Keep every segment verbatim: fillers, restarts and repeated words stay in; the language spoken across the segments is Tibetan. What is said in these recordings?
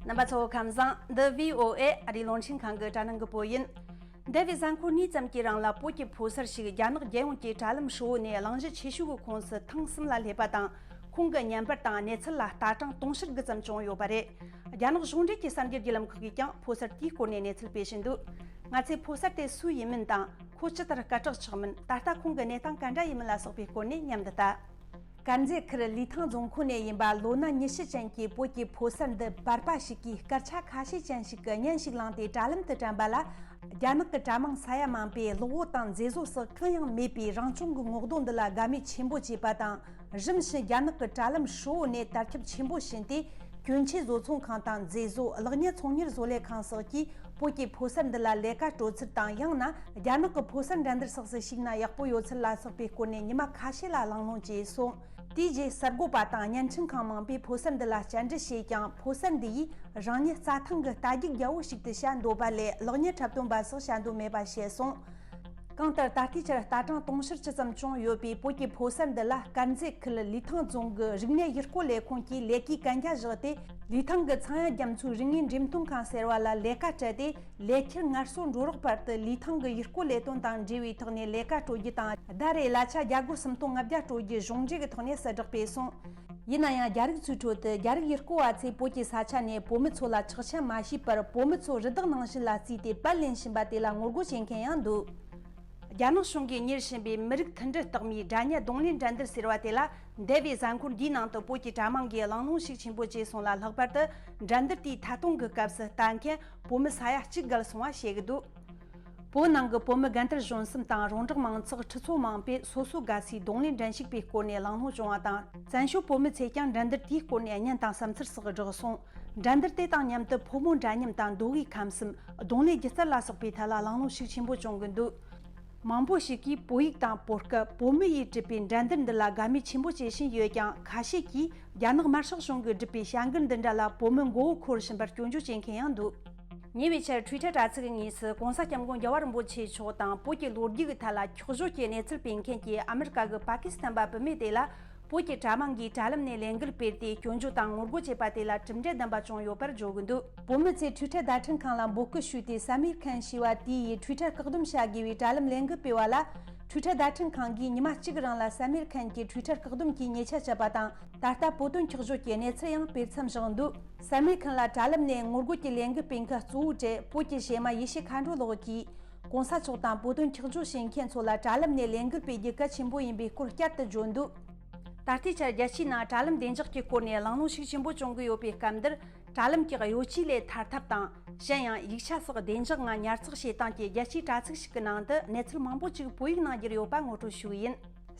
རྣམ་པ་ཚོ་ཁམས་བཟང་། འདི་བྷི་ཨོ་ཨེ་ཨ་རིའི་རླུང་འཕྲིན་ཁང་གི་དྲ་སྣང་གི་བོད་ཡིན། འདས་པའི་གཟའ་འཁོར་གཉིས་ཙམ་གྱི་རིང་ལ་བོད་ཀྱི་ཕོ་གསར་ཞིག་རྒྱ་ནག་རྒྱལ་ཡོངས་ཀྱི་དྲ་ལམ་ཧྲིལ་བོ་ནས་གླེང་གཞི་ཆེ་ཤོས་ཀྱི་ཁོངས་སུ་ཐེངས་གསུམ་ལ་སླེབས་པ་དང་། ཁོང་གི་བརྙན་པར་དང་གནས་ཚུལ་ལ་ལྟ་གྲངས་དུང་ཕྱུར་དགུ་ཙམ་བྱུང་ཡོད་པ་རེད། རྒྱ་ནག་གཞུང་འབྲེལ་གྱི་གསར་འགྱུར་བརྒྱུད་ལམ་ཁག་གིས་ཀྱང་ཕོ་གསར་དེའི་སྐོར་ནས་གནས་ཚུལ་སྤེལ་བཞིན་འདུག། ང་ཚོས་ཕོ་གསར་དེ་སུ་ཡིན་མིན་དང་། ཁོ་ཇི་ལྟར་སྐད་གྲགས་ཆགས་མིན། ད་ལྟ་ཁོང་གི་གནས་སྟངས་ག་འདྲ་ཡིན་མིན་ལ་སོགས་པའི་སྐོར་ནས་མཉམ་དུ་ལྟ། དཀར་མཛེས་ཁུལ་ལི་ཐང་རྫོང་ཁོངས་ནས་ཡིན་པ་ལོ་ན་ཉི་ཤུ་ཅན་གྱི་བོད་ཀྱི་ཕོ་གསར་འདི་པར་པ་ཞིག་གིས་སྐད་ཆ་ཁ་ཤས་ཅན་ཞིག་གི་བརྙན་ཞིག་བླངས་ཏེ་དྲ་ལམ་དུ་བཀྲམ་པ་ལ། རྒྱ་ནག་གི་དྲ་དམངས་ས་ཡ་མང་པོས་གློག་འོད་དང་མཛེས་བཟོ་སོགས་གང་ཡང་མེད་པའི་རང་བྱུང་གི་ངོ་རྡུང་འདི་ལ་དགའ་མོས་ཆེན་པོ་བྱས་པ་དང་། རིམ་བཞིན་རྒྱ་ནག་གི་དྲ་ལམ་ཧྲིལ་བོ་ནས་དར་ཁྱབ་ཆེན་པོ་ཕྱིན་ཏེ། གྱོན་ཆས་བཟོ་ཚོང་ཁང་དང་མཛེས་བཟོ། གློག་བརྙན་ཚོང་གཉེར་བཟོ་ལས་ཁང་སོགས་ཀྱིས་བོད་ཀྱི་ཕོ་གསར་འདི་ལ་ལས་ཀ་སྤྲོད་ཚུལ་དང་། ཡང་ན་རྒྱ་ནག་གི་ཕོ་གསར་འགྲན་བསྡུར་སོགས་སུ་ཞུགས་ན་ཡག་པོ་ཡོད་ཚུལ་ལ་སོགས་པའི་སྐོར་ནས་ཉི་མ་ཁ་ཤས་ལ་གླེང་སློང་བྱས་སོང་། དེའི་རྗེས་གསར་འགོད་པ་དང་བརྙན་འཕྲིན་ཁང་མང་པོས་ཕོ་གསར་འདི་ལ་བཅར་འདྲི་བྱས་ཀྱང་། ཕོ་གསར་འདི་ཡིས་རང་ཉིད་རྩྭ་ཐང་གི་རྟ་རྒྱུག་རྒྱལ་པོ་ཞིག་ཏུ་བཤད་འདོད་པ་ལས། གློག་བརྙན་འཁྲབ་སྟོན་པ་སོགས་བྱ་འདོད་མེད་པ་བཤད་སོང་། གང་ལྟར་ད་ལྟའི་ཆར་ལྟ་གྲངས་དུང་ཕྱུར་བཅུ་ཙམ་བྱུང་ཡོད་པའི་བོད་ཀྱི་ཕོ་གསར་འདི་ལ། དཀར་མཛེས་ཁུལ་ལི་ཐང་རྫོང་གི་རིག་གནས་ཡུལ་སྐོར་ལས་ཁུངས་ཀྱིས་ལས་ཀའི་གན་རྒྱ་བཞག་སྟེ། ལི་ཐང་གི་ཚངས་དབྱངས་རྒྱ་མཚོའི་རིག་དངོས་འགྲེམས་སྟོན་ཁང་ཟེར་བ་ལ་ལས་ཀ་སྤྲད་དེ། ལས་འཁྱུར་ངལ་གསོ་འགྲོ་རོགས་བར་དུ་ལི་ཐང་གི་ཡུལ་སྐོར་ལས་དོན་དང་འབྲེལ་བའི་ཐོག་ནས་ལས་ཀ་སྤྲོད་རྒྱུ་དང་། ཟླ་རེར་གླ་ཆ་རྒྱ་སྒོར་སུམ་སྟོང་ལྔ་བརྒྱ་སྤྲོད་རྒྱུ་གཞུང་འབྲེལ་གྱི་ཐོག་ནས་གསལ་བསྒྲགས་སྤེལ་སོང་། ཡིན་ན་ཡང་། རྒྱ་རིགས་ཚོའི་ཁྲོད་དུ་རྒྱ་རིགས་ཡུལ་སྐོར་བ་ཚོས་བོད་ཀྱི་ས་ཆ་ནས་བོད་མི་ཚོ་ལ་ཆག་ཤ་མ་ཞུས་པར། བོད་མི་ཚོ་རི་དྭགས་ནང་བཞིན་ལ་བརྩིས་ཏེ་པར་ལེན་བཞིན་པ་དེ་ལ་ངོ་རྒོལ་བྱེད་མཁན་ཡང་འདུག། རྒྱ་ནག་གཞུང་གིས་གཉེར་བཞིན་པའི་མི་རིགས་མཐུན་སྒྲིལ་རྟགས་མའི་སྒྲ་སྙན་རྡུང་ལེན་འགྲན་བསྡུར་ཟེར་བ་དེ་ལ། འདས་པའི་གཟའ་འཁོར་འདིའི་ནང་དུ་བོད་ཀྱི་དྲ་དམངས་ཀྱིས་གླེང་སློང་ཤུགས་ཆེན་པོ་བྱས་སོང་ལ། ལྷག་པར་དུ་འགྲན་བསྡུར་དེའི་ཐད་གཏོང་གི་སྐབས་སུ་ལྟ་མཁན་བོད་མི་ས་ཡ་གཅིག་བརྒལ་སོང་བ་བཤད་ཀྱི་འདུག། བོད་ནང་གི་བོད་མི་རྒན་དར་གཞོན་གསུམ་དང་རོང་འབྲོག་མང་ཚོགས་ཁྲི་ཚོ་མང་པོས་སོ་སོ་དགའ་སའི་རྡུང་ལེན་འགྲན་ཞུགས་པའི་སྐོར་ནས་གླེང་སློང་བྱུང་བ་དང་། བཙན་བྱོལ་བོད་མི་ཚོས་ཀྱང་འགྲན་བསྡུར་དེའི་སྐོར་ནས་བརྙན་དང་བསམ་ཚུལ་སོགས་བསྒྲགས་སོང་། འགྲན་བསྡུར་དེ་དང་མཉམ་དུ་ཕོ་མོ་འདྲ་མཉམ་དང་མདོ་དབུས་ཁམས་གསུམ། རྡུང་ལེན་སྒྱུ་རྩལ་ལ་སོགས་པའི་ཐད་ལ་གླེང་སློང་ཤུགས་ཆེན་པོ་བྱུང་གི་འདུག། མང་པོ་ཞིག་གིས་བོད་ཡིག་དང་བོད་སྐད། བོད་མི་ཡིས་བྲིས་པའི་འགྲན་བསྡུར་འདི་ལ་དགའ་མོས་ཆེན་པོ་བྱེད་བཞིན་ཡོད་ཀྱང་། ཁ་ཤས་ཀྱིས་རྒྱ་ནག་དམར་ཤོག་གཞུང་གིས་བསྒྲུབས་པའི་བྱ་འགུལ་འདི་འདྲ་ལ་བོད་མི་མགོ་བོ་འཁོར་བཞིན་པར་སྐྱོན་བརྗོད་བྱེད་མཁན་ཡང་འདུག། ཉེ་བའི་ཆར་Twitter་དྲ་ཚིགས་དངོས་སུ་༸གོང་ས་༸སྐྱབས་མགོན་རྒྱལ་བ་རིན་པོ་ཆེ་མཆོག་དང་བོད་ཀྱི་ལོ་རྒྱུས་ཀྱི་ཐད་ལ་འཁྱོག་བརྗོད་ཀྱི་གནས་ཚུལ་སྤེལ་མཁན་གྱི་ཨ་མི་རི་ཀ་གི་པ་ཀི་སི་ཐན་པ་བུད་མེད་དེ་ལ། བོད་ཀྱི་དྲ་དམངས་ཀྱིས་དྲ་ལམ་ནས་ལས་འགུལ་སྤེལ་ཏེ་སྐྱོན་བརྗོད་དང་ངོ་རྒོལ་བྱས་པ་དེ་ལ་གྲུབ་འབྲས་ལྡན་པ་བྱུང་ཡོད་པར་བརྗོད་ཀྱི་འདུག། བོད་མི་ཚོས་Twitter་བརྡ་འཕྲིན་ཁང་ལ་འབོད་སྐུལ་ཞུས་ཏེ། སེ་མིར་ཁན་ཞེས་པ་དེ་ཡིས་Twitter་བཀག་སྡོམ་བྱ་དགོས་པའི་དྲ་ལམ་ལས་འགུལ་སྤེལ་བ་ལ། Twitter་བརྡ་འཕྲིན་ཁང་གིས་ཉི་མ་གཅིག་རིང་ལ་སེ་མིར་ཁན་གྱི་Twitter་བཀག་སྡོམ་གྱི་ཉེས་ཆད་བཅད་པ་དང་། ད་ལྟ་བོད་དོན་འཁྱོག་བརྗོད་ཀྱི་གནས་ཚུལ་ཡང་སྤེལ་མཚམས་བཞག་འདུག། སེ་མིར་ཁན་ལ་དྲ་ལམ་ནས་ངོ་རྒོལ་གྱི་ལས་འགུལ་སྤེལ་མཁན་གཙོ་བོ་གྲས་བོད་ཀྱི་གཞས་མ་ཡེ་ཤེས་མཁའ་འགྲོ་ལགས་ཀྱིས། ༸གོང་ས་མཆོག་དང་བོད་དོན་འཁྱོག་བརྗོད་བྱེད་མཁན་ཚོ་ལ་དྲ་ལམ་ནས་ལས་འགུལ་སྤེལ་རྒྱུ་གལ་ཆེན་པོ་ཡིན་པའི་སྐོར་བསྐྱར་དུ་བརྗོད་འདུག། ད་ལྟའི་ཆར་རྒྱལ་སྤྱིའི་ནང་དྲ་ལམ་བདེ་འཇགས་ཀྱི་སྐོར་ནས་གླེང་སློང་ཤུགས་ཆེན་པོ་བྱུང་གི་ཡོད་པའི་སྐབས་འདིར། དྲ་ལམ་གྱི་གཡོ་ཇུས་ལས་ཐར་ཐབས་དང་། གཞན་ཡང་ཡིག་ཆ་སོགས་བདེ་འཇགས་ངང་ཉར་ཚགས་བྱེད་སྟངས་ཀྱི་རྒྱལ་སྤྱིའི་དྲ་ཚིགས་ཤིག་གི་ནང་དུ་གནས་ཚུལ་མང་པོ་ཅིག་བོད་ཡིག་ནང་བསྒྱུར་ཡོད་པ་ངོ་སྤྲོད་ཞུ་གི་ཡིན།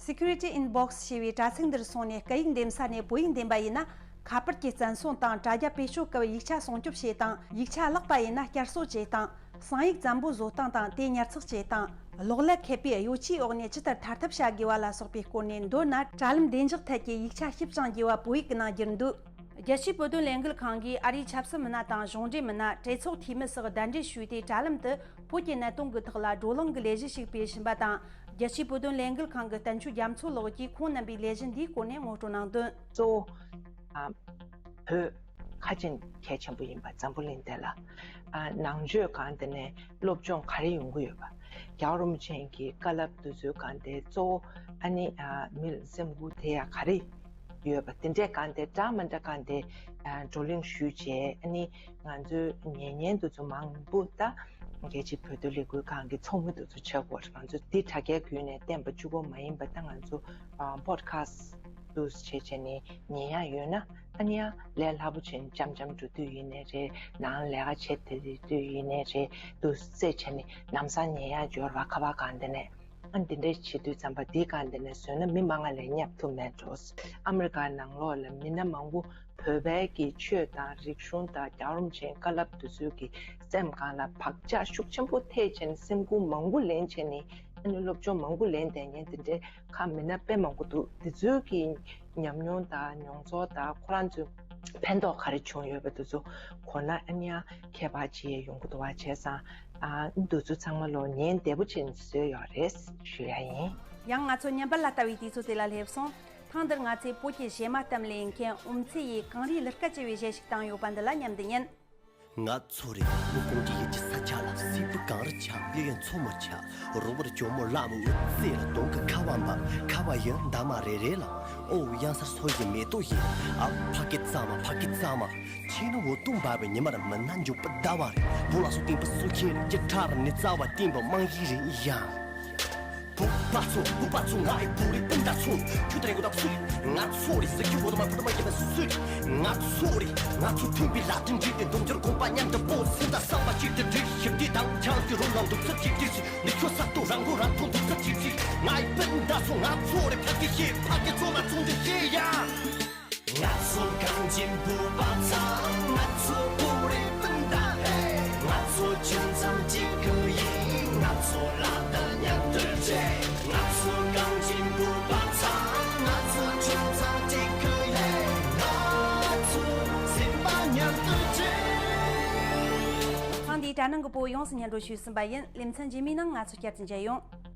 Security Inbox་ཞེས་པའི་དྲ་ཚིགས་འདིར་སོང་ནས་སྐད་ཡིག་འདེམས་ས་ནས་བོད་ཡིག་འདེམས་པ་ཡིན་ན། ཁ་པར་གྱི་བཙན་བཟུང་དང་དྲ་རྒྱ་བེད་སྤྱོད་སྐབས་ཡིག་ཆ་སྲུང་སྐྱོབ་བྱེད་སྟངས། ཡིག་ཆ་བརླག་པ་ཡིན་ན་བསྐྱར་གསོ་བྱེད་སྟངས། གསང་ཡིག་བཙན་པོ་བཟོ་སྟངས་དང་དེ་ཉར་ཚགས་བྱེད་སྟངས། གློག་ཀླད་མཁས་པའི་གཡོ་ཇུས་འོག་ནས་ཇི་ལྟར་ཐར་ཐབས་བྱ་དགོས་པ་ལ་སོགས་པའི་སྐོར་ནས། མདོར་ན་དྲ་ལམ་བདེ་འཇགས་ཐད་ཀྱི་ཡིག་ཆ་ཞིབ་ཅིང་རྒྱས་པ་བོད་ཡིག་གི་ནང་བསྒྱུར་འདུག། རྒྱལ་སྤྱིའི་བོད་དོན་ལས་འགུལ་ཁང་གིས་ཨ་རིའི་ཆབ་སྲིད་མི་སྣ་དང་གཞུང་འབྲེལ་མི་སྣ། གྲོས་ཚོགས་འཐུས་མི་སོགས་གདན་འདྲེན་ཞུས་ཏེ། དྲ་ལམ་དུ་བོད་ཀྱི་གནད་དོན་གྱི་ཐོག་ལ་བགྲོ་གླེང་གི་ལས་གཞི་ཞིག་སྤེལ་བཞིན་པ་དང་། རྒྱལ་སྤྱིའི་བོད་དོན་ལས་འགུལ་ཁང་གི་བསྟན་ཆོས་རྒྱ་མཚོ་ལགས་ཀྱིས་ཁོང་རྣམ་པའི་ལས་གཞི་འདིའི་སྐོར་ནས་ངོ་སྤྲོད་གནང་དོན། གཙོ་བོ། ཨ། བོད་ཁ་ཆེ་གལ་ཆེན་པོ་ཡིན་པ་འཛམ་བུ་གླིང་འདི་ལ། ཨ། ནང་ཆོས་སྒང་དེ་ནས་སློབ་སྦྱོང་ག་རེ་ཡོང་གི་ཡོད་པ། རྒྱལ་བ་རིན་པོ་ཆེ་གི་བཀའ་སློབ་དེ་ཚོའི་སྒང་དེ་གཙོ་བོ་ཨ་ནི། ཨ། མི་ལ་སེམས་འགུལ་ཐེབས་ཡ་ག་རེ་ཡོད་པ། དེ་འདྲའི་སྒང་དེ་འདྲ་མི་འདྲ་སྒང་དེ། ཨ། བགྲོ་གླེང་ཞུས་བྱས། ཨ་ནི་ང་ཚོའི་ཉན་མཁན་དེ་ཚོ་མང་པོ་ད་རྒྱལ་སྤྱིའི་བོད་དོན་ལས་འགུལ་ཁང་གི་ཚོགས་མི་དེ་ཚོ་ཆགས་ཀྱི་ཡོད་རེད། ང་ཚོ་འདི་དྲ་རྒྱའི་བརྒྱུད་ནས་བསྟན་པ་གཅིག་པོ་མ་ཡིན་པ། ད་ང་ཚོ་ཨ། པོ་ཌི་ཁ་སི་ཊི་དུ་བྱས་བྱས་ནས་ཉན་ཡ་ཡོད་ན། ཨ་ནི་ཡང་ལས་སླ་པོ་བྱས་ནས་འཆམ་འཆམ་འགྲོ་དུས་ཡིན་ནའི་རེད། ནང་ལས་ཀ་བྱེད་བསྡད་དུས་ཡིན་ནའི་རེད། དུ་རྩེད་བྱས་ནས་ལམ་སང་ཉན་ཡ་འབྱོར་བ། ཁ་པར་སྒང་དེ་ནས། ཨ། འདི་འདྲ་བྱེད་དུས་ཙམ་པ། འདིའི་སྒང་དེ་ནས་བཟོས་ན་མི་མང་ང་ལས་བསྙབ་ཐུབ་མེད་འགྲོ། ཨ་མི་རི་ཀ་ནང་ལོགས་ལ་མི་སྣ་མང་པོ་བོད་པའི་གི་ཆོས་དང་རིག་གཞུང་དང་རྒྱལ་བ་རིན་པོ་ཆེའི་བཀའ་སློབ་དེ་ཚོའི་གི་སེམས་སྒང་ལ་བག་ཆགས་ཤུགས་ཆེན་པོ་ཐེབས་བྱས་ནས། སེམས་ཁུར་མང་པོ་ལེན་བྱས་ནས། ཨ་ནི་སློབ་སྦྱོང་མང་པོ་ལེན་བསྡད་མཁན་དེ་འདྲའི་ཁ་མི་སྣ་དཔེ་མང་པོ་འདུག། དེ་ཚོའི་གི་ཉམས་མྱོང་དང་མྱོང་ཚོར་དང་ཁོ་རང་ཚོའི་ཕན་ཐོགས་ག་རེ་བྱུང་ཡོད་པ་དེ་ཚོ་གོ་ན། ཨ་ནི་ཡང་ཁྱད་པར་ཅིག་ཡོང་གི་འདུག་པ། བྱས་ཙང་། ཨ། འདི་ཚོ་ཚང་མ་ལོ་ཉན་བདེ་པོ་བྱས་ནས་བཟོས་ཡོད་རེད་ཞུ་ཡ་ཡིན། ཡང་ང་ཚོ་ཉམས་པ་ལ་ལྟ་བའི་དུས་ཚོད་དེ་ལ་སླེབས་སོང་། ཐེངས་འདིར་ང་ཚོས་བོད་ཀྱི་གཞས་མ་གཏམ་ལས་མཁན་ཨོཾ་ཚེ་ཡིས་གངས་རིའི་ལུས་སྐལ་ཅེས་པའི་གཞས་ཤིག་བཏང་ཡོད་པ་འདི་ལ་མཉམ་དུ་ཉན། ང་ཚོ་རེད། མི་དཔུང་གི་ཡུལ་གྱི་ས་ཆ་ལ། སྲིད་པའི་གངས་རི་ཆགས། གཡུ་ཡི་མཚོ་མོ་ཆགས། རོང་བོར་ཇོ་མོ་ལ་མོ། འོད་ཟེར་ལ་དུང་གི་ཁ་བ་འབབ། ཁ་བ་ཡི་འདབ་མ་རེ་རེ་ལ། ཨོ་གཡང་སར་སོ་ཡི་མེ་ཏོག་ཡིན། ཨ་ཕ་གི་གཙང་མ། ཕ་གི་གཙང་མ། ཁྱེད་ནི་འོད་སྟོང་འབར་བའི་ཉི་མར་མི་སྣ་འཇུག་པའི་ཟླ་བ་རེད། བོད་ལ་སོགས་སྟེང་པའི་སྲོག་ཆེན་རེད། ཀྱི་ཁྲག་རུ་ནི་རྩ་བ་བསྟེན་པའི་རྨང་གཞི་རེད་ཡ། བོད་པ་ཚོ། བོད་པ་ཚོ། ང་ཡི་བོད་རིགས་སྤུན་ཟླ་ཚོ། ཁྱོད་དང་ཡོད་ད་སུ་རེད། ང་ཚོ་རེད། ཟེར་རྒྱུ་བོད་མ་བོད་མ་ཡིན་པ་སུ་རེད། ང་ཚོ་རེད། ང་ཚོ་མཐུན་པའི་ལག་མཐིལ་འགྲིག་སྟེ། འདུམ་འགྱུར་གོམ་པ་མཉམ་དུ་སྤོ། སེམས་དང་བསམ་པ་གཅིག་ཏུ་སྒྲིལ། ཞི་བདེ་དང་ཆབ་སྲིད་རོལ་ལ་འདུག་ཚུལ་གཅིག་སྒྲིལ་ཞིག་ནི་ཁྱོད་ས་སྟོང་རང་མགོ་རང་ཐོན་འདུག་ཚུལ་གཅིག་སྒྲིལ། ང་ཡི་སྤུན་ཟླ་ཚོ། ང་ཚོ་རེད། ཕ་གི་གཞས། ཕ་གི་ཚོ་ལ་ཚོང་འདུ་བྱེད་ཡ། ང་ཚོ་གངས་ཅན་བོད་པ་ཚང་། ང་ཚོ་བོད་རིགས་སྤུན་ཟླ་ཧེ། ང་ཚོ་ཁྱིམ་ཚང་གཅིག་གི་ཡིན། ང་ཚོ་ལ་དྭགས་མཉམ་དུ་བྱེད། ང་ཚོ་གངས་ཅན་བོད་པ་ཚང་། ང་ཚོ་ཁྱིམ་ཚང་གཅིག་གི་ཡིན། ང་ཚོ་སེམས་པ་མཉམ་དུ་བྱེད། ཐེངས་འདིའི་དྲ་སྣང་གི་པོ་ཡོངས་སུ་སྙན་སྒྲོན་ཞུས་ཟིན་པ་ཡིན། ལེ་ཚན་རྗེས་མའི་ནང་ང་ཚོ་བསྐྱར་དུ་མཇལ་ཡོང་།